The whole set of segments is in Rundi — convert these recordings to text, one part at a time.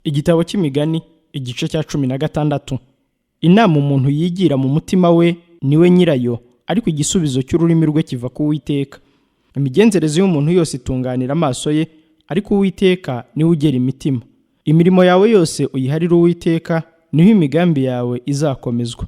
Igitabo cy'Imigani, igice cya 16. Inama umuntu yigira mu mutima we niwe nyirayo, ariko igisubizo cy'ururimi rwe kiva ku Uwiteka. Imigenzereze y'umuntu yose itunganira amaso ye, ariko Uwiteka niwe ugera imitima. Imirimo yawe yose uyiharire Uwiteka, niho imigambi yawe izakomezwa.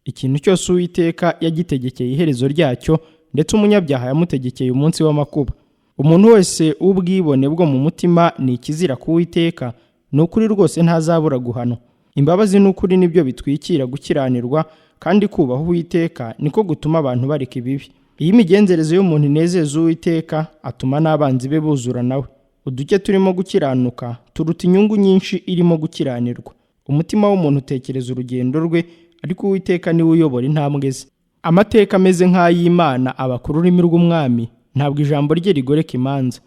Ikintu cyose Uwiteka yagitegekeye iherezo ryacyo, ndetse umunyabyaha yamutegekeye umunsi w'amakuba. Umuntu wese w'ubwibone bwo mu mutima ni ikizira ku Uwiteka, ni ukuri rwose ntazabura guhanwa. Imbabazi n'ukuri nibyo bitwikira gukiranirwa, kandi kubaha Uwiteka niko gutuma abantu bareka ibibi. Iyo imigenzereze y'umuntu inezeza Uwiteka, atuma n'abanzi be buzura nawe. Uduke turimo gukiranuka turuta inyungu nyinshi irimo gukiranirwa. Umutima w'umuntu utekereza urugendo rwe, ariko Uwiteka niwe uyobora intambwe ze. Amateka ameze nk'ay'Imana aba ku rurimi rw'umwami, ntabwo ijambo rye rigoreka imanza.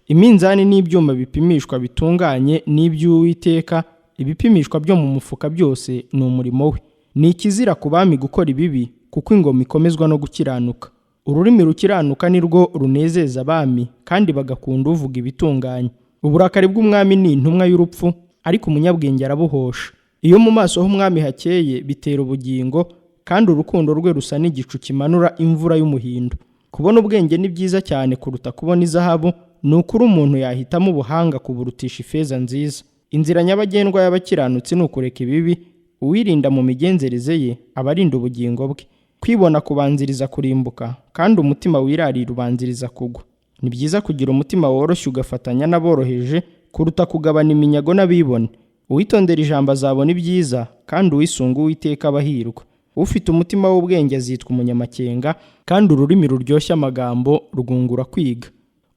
Iminzani n'ibyuma bipimishwa bitunganye n'iby'Uwiteka, ibipimishwa byo mu mufuka byose ni umurimo we. Ni ikizira ku bami gukora ibibi, kuko ingoma ikomezwa no gukiranuka. Ururimi rukiranuka ni rwo runezeza abami, kandi bagakunda uvuga ibitunganye. Uburakari bw'umwami ni intumwa y'urupfu, ariko umunyabwenge arabuhosha. Iyo mu maso h'umwami hakeye bitera ubugingo, kandi urukundo rwe rusa n'igicu kimanura imvura y'umuhindo. Kubona ubwenge ni byiza cyane kuruta kubona izahabu, ni ukuri umuntu yahitamo ubuhanga kuburutisha ifeza nziza. Inzira nyabagendwa y'abakiranutsi ni ukureka ibibi, uwirinda mu migenzereze ye aba arinda ubugingo bwe. Kwibona kubanziriza kurimbuka, kandi umutima wirarira ubanziriza kugwa. Ni byiza kugira umutima woroshye ugafatanya n'aboroheje, kuruta kugabana iminyago n'abibone. Uwitondera ijambo azabona ibyiza, kandi uwisunga Uwiteka aba ahirwa. Ufite umutima w'ubwenge azitwa umunyamakenga, kandi ururimi ruryoshya amagambo rwungura kwiga.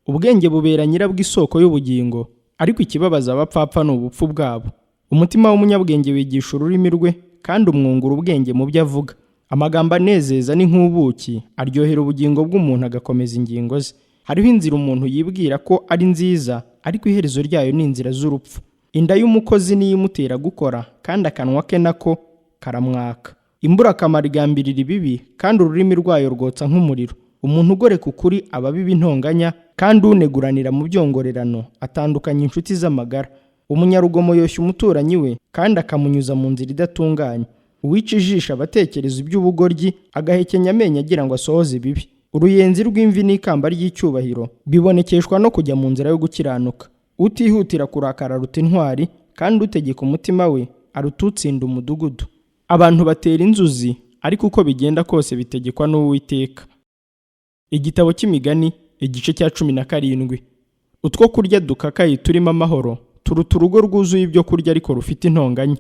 Ubwenge bubera nyirabwo isoko y'ubugingo, ariko ikibabaza abapfapfa ni ubupfu bwabo. Umutima w'umunyabwenge wigisha ururimi rwe, kandi umwungura ubwenge mu byo avuga. Amagambo anezeza ni nk'ubuki, aryohera ubugingo bw'umuntu agakomeza ingingo ze. Hariho inzira umuntu yibwira ko ari nziza, ariko iherezo ryayo ni inzira z'urupfu. Inda y'umukozi niyo imutera gukora, kandi akanwa ke nako karamwaka. Imburakamaro igambirira ibibi, kandi ururimi rwayo rwotsa nk'umuriro. Umuntu ugoreka ukuri aba abiba intonganya, kandi uneguranira mu byongorerano atandukanya inshuti z'amagara. Umunyarugomo yoshya umuturanyi we, kandi akamunyuza mu nzira idatunganye. Uwica ijisho aba atekereza iby'ubugoryi, agahekenya amenyo agira ngo asohoze ibibi. Uruyenzi rw'imvi n'ikamba ry'icyubahiro bibonekeshwa no kujya mu nzira yo gukiranuka. Utihutira kurakara aruta intwari, kandi utegeka umutima we aruta utsinda umudugudu. Abantu batera inzuzi, ariko uko bigenda kose bitegekwa n'Uwiteka. Igitabo cy'Imigani, igice cya 17. Utwo kurya dukakaye turimo amahoro turuta urugo rwuzuye ibyo kurya ariko rufite intonganya.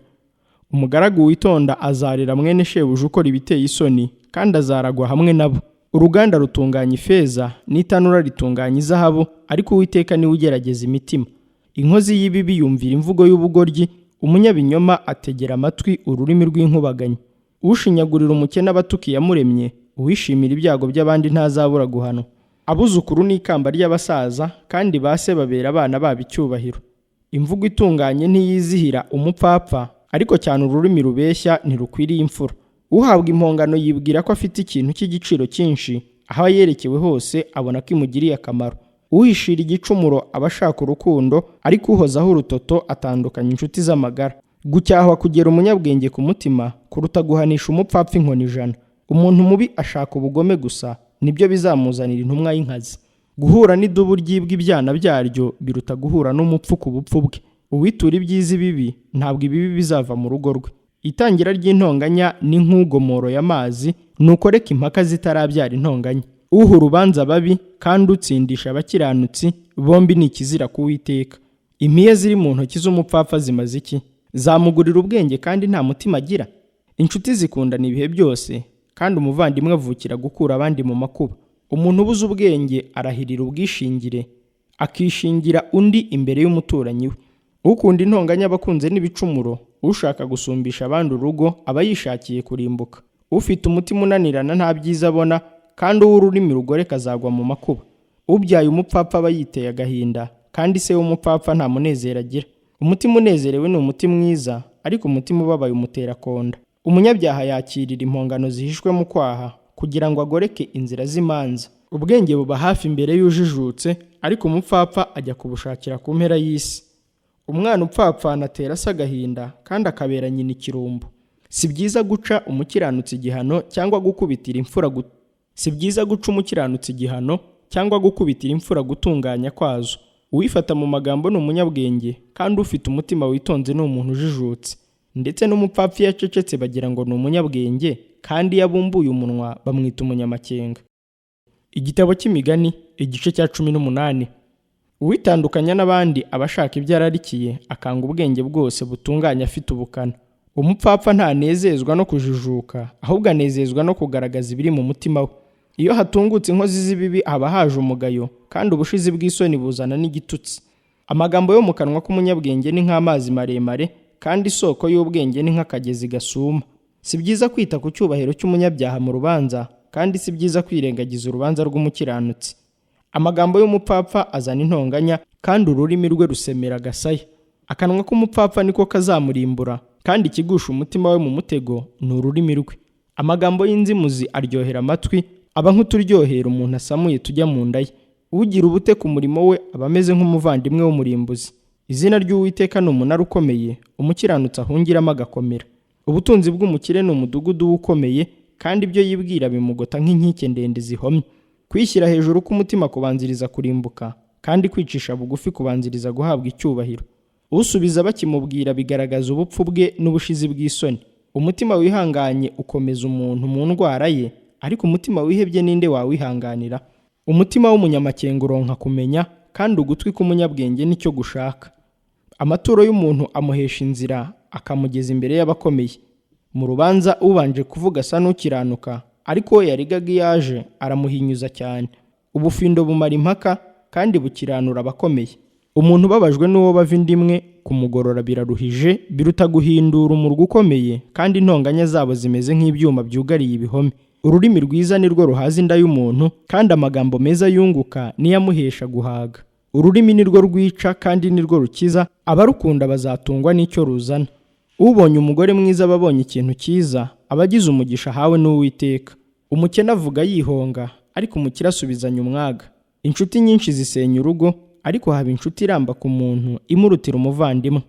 Umugaragu witonda azarera mwene shebuja ukora ibiteye isoni, kandi azaragwa hamwe nabo. Uruganda rutunganya ifeza n'itanura ritunganya izahabu, ariko Uwiteka niwe ugerageza imitima. Inkozi y'ibibi yumvira imvugo y'ubugoryi, umunyabinyoma ategera amatwi ururimi rw'inkubaganyi. Ushinyagurira umukene aba atuka Iyamuremye, uwishimira ibyago by'abandi ntazabura guhanwa. Abuzukuru ni ikamba ry'abasaza, kandi ba se babera abana babo icyubahiro. Imvugo itunganye ntiyizihira umupfapfa, ariko cyane ururimi rubeshya ntirukwiriye imfura. Uhabwa impongano yibwira ko afite ikintu cy'igiciro cyinshi, aho yerekewe hose abona ko imugiriye akamaro. Uhishira igicumuro aba ashaka urukundo, ariko uhozaho urutoto atandukanya inshuti z'amagara. Gucyahwa kugera umunyabwenge ku mutima kuruta guhanisha umupfapfa inkoni 100. Umuntu mubi ashaka ubugome gusa, nibyo bizamuzanira intumwa y'inkazi. Guhura n'idubu ryibwa ibyana byaryo biruta guhura n'umupfu ku bupfu bwe. Uwitura ibyiza ibibi ntabwo ibibi bizava mu rugo rwe. Itangira ry'intonganya ni nk'ugomoroye amazi, nuko reka impaka zitarabyara intonganya. Uha urubanza ababi kandi utsindisha abakiranutsi, bombi ni ikizira ku Uwiteka. Impiya ziri mu ntoki z'umupfapfa zimaze iki? Zamugurira ubwenge kandi nta mutima agira? Inshuti zikundana ibihe byose, kandi umuvandimwe avukira gukura abandi mu makuba. Umuntu ubuze ubwenge arahirira ubwishingire, akishingira undi imbere y'umuturanyi we. Ukunda intonganya aba akunze n'ibicumuro, ushaka gusumbisha abandi urugo aba yishakiye kurimbuka. Ufite umutima unanirana nta byiza abona, kandi uw'ururimi rugoreka azagwa mu makuba. Ubyaye umupfapfa aba yiteye agahinda, kandi se w'umupfapfa nta munezero agira. Umutima unezerewe ni umuti mwiza, ariko umutima ubabaye umutera konda. Umunyabyaha yakirira impongano zihishwe mu kwaha, kugira ngo agoreke inzira z'imanza. Ubwenge buba hafi imbere y'ujijutse, ariko umupfapfa ajya kubushakira ku mpera y'isi. Umwana upfapfana atera se agahinda, kandi akabera nyina ikirumbo. Si byiza guca umukiranutsi igihano cyangwa gukubitira imfura. Si byiza guca umukiranutsi igihano cyangwa gukubitira imfura gutunganya kwazo. Uwifata mu magambo ni umunyabwenge, kandi ufite umutima witonze ni umuntu ujijutse. Ndetse n'umupfapfa iyo acecetse bagira ngo ni umunyabwenge, kandi iyo abumbuye umunwa bamwita umunyamakenga. Igitabo cy'Imigani igice cya 18. Uwitandukanya n'abandi aba ashaka ibyo ararikiye, akanga ubwenge bwose butunganye afite ubukana. Umupfapfa ntanezezwa no kujijuka, ahubwo anezezwa no kugaragaza ibiri mu mutima we. Iyo hatungutse inkozi z'ibibi haba haje umugayo, kandi ubushizi bw'isoni buzana n'igitutsi. Amagambo yo mu kanwa k'umunyabwenge ni nk'amazi maremare, kandi isoko y'ubwenge ni nk'akagezi gasuma. Si byiza kwita ku cyubahiro cy'umunyabyaha mu rubanza, kandi si byiza kwirengagiza urubanza rw'umukiranutsi. Amagambo y'umupfapfa azana intonganya, kandi ururimi rwe rusemera agasaya. Akanwa k'umupfapfa niko kazamurimbura, kandi ikigusha umutima we mu mutego ni ururimi rwe. Amagambo y'inzimuzi aryohera amatwi, aba nk'uturyohera umuntu asamuye tujya mu nda ye. Ugira ubute ku murimo we aba ameze nk'umuvandimwe w'umurimbuzi. Izina ry'Uwiteka ni umunara ukomeye, umukiranutsi ahungiramo agakomera. Ubutunzi bw'umukire ni umudugudu w'ukomeye, kandi ibyo yibwira bimugota nk'inkike ndende zihomye. Kwishyira hejuru k'umutima kubanziriza kurimbuka, kandi kwicisha bugufi kubanziriza guhabwa icyubahiro. Usubiza bakimubwira bigaragaza ubupfu bwe n'ubushizi bw'isoni. Umutima wihanganye ukomeza umuntu mu ndwara ye, ariko umutima wihebye ninde wawihanganira? Umutima w'umunyamakenga uronka kumenya, kandi ugutwi k'umunyabwenge nicyo gushaka. Amaturo y'umuntu amuhesha inzira, akamugeza imbere y'abakomeye. Mu rubanza ubanje kuvuga asa n'ukiranuka, ariko we yarigaga iyo aje aramuhinyuza cyane. Ubufindo bumara impaka, kandi bukiranura abakomeye. Umuntu ubabajwe n'uwo bava inda imwe, kumugorora biraruhije, biruta guhindura umurwa ukomeye, kandi intonganya zabo zimeze nk'ibyuma byugariye ibihome. Ururimi rwiza ni rwo ruhaza inda y'umuntu, kandi amagambo meza yunguka niyo amuhesha guhaga. Ururimi ni rwo rwica kandi ni rwo rukiza, abarukunda bazatungwa n'icyo ruzana. Ubonye umugore mwiza aba abonye ikintu cyiza, aba agize umugisha ahawe n'Uwiteka. Umukene avuga yihonga, ariko umukire asubizanya umwaga. Inshuti nyinshi zisenya urugo, ariko haba inshuti iramba ku muntu imurutira umuvandimwe.